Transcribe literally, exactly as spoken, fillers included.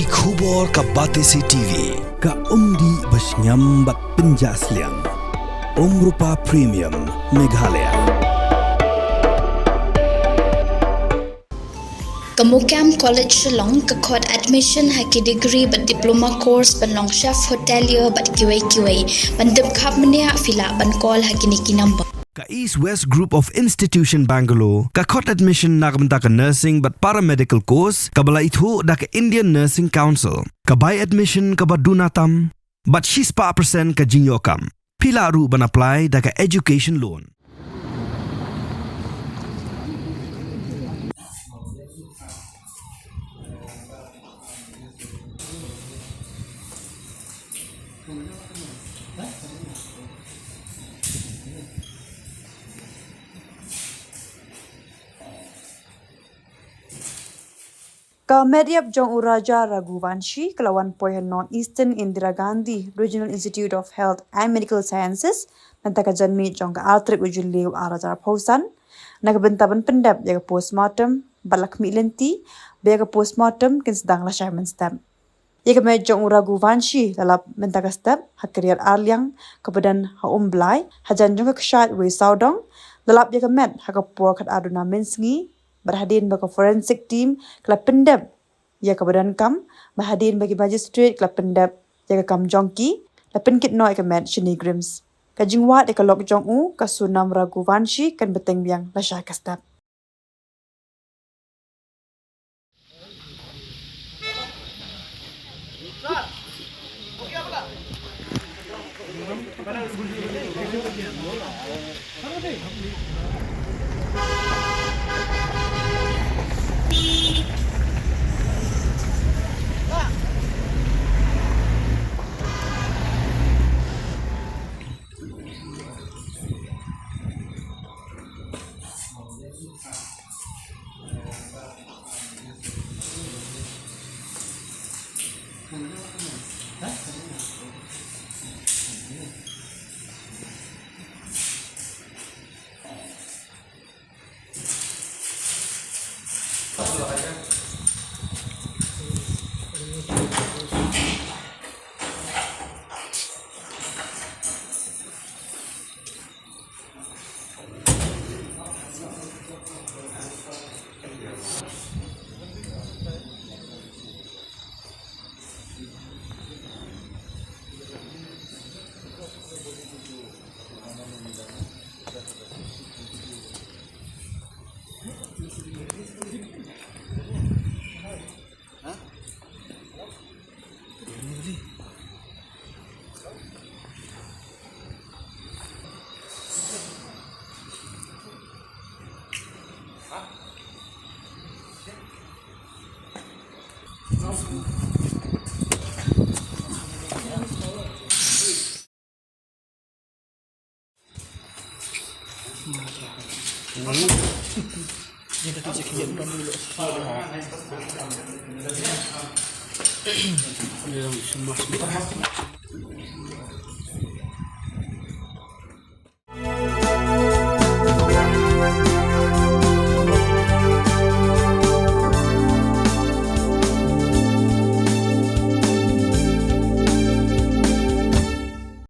Ki khubor ka Batesi T V, ka umdih ba shngiam bad pynjah sliang. Umrupa Premium, Meghalaya. Ka MOKAM College Shillong ka khot admission ha ki degree bad diploma course ban long chef hotelier bad kiwei kiwei, ban tip khap mynne phi lah ban call ha kine ki number. Ka East West Group of Institution Bangalore ka khot admission na ka bynta ka nursing bad paramedical course kaba la ithuh da ka Indian Nursing Council. Ka bai admission kaba duna tam bad shispah percent ka jingïoh kam. Phi lah ruh ban apply da ka education loan. Ka met ïap jong u Raja Raghuvanshi ka la wan poi ha North Eastern Indira Gandhi Regional Institute of Health and Medical Sciences mynta ka janmiet jong ka ar tarik u Jylliew ar hajar arphew san, na ka bynta ban pyndep ïa ka postmortem bad la khmih lynti ba ïa ka postmortem kin sdang lashai mynstep. Ïa ka met jong u Raghuvanshi la lap mynta ka step ha ka riat arliang kaba don ha Umblai hajan jong ka kshaid Weisawdong. La lap ïa ka met ha ka por khatar duna mynsngi bad hadien ba ka forensic team ka la pyndep ïa kaba donkam bad hadien ba ki magistrate ka la pyndep ïa ka kam jong ki, la pynkit noh ïa ka met sha NEIGRIHMS. Ka jingwad ïa ka lok jong u, ka Sonam Raghuvanshi, kan bteng biang lashai ka step.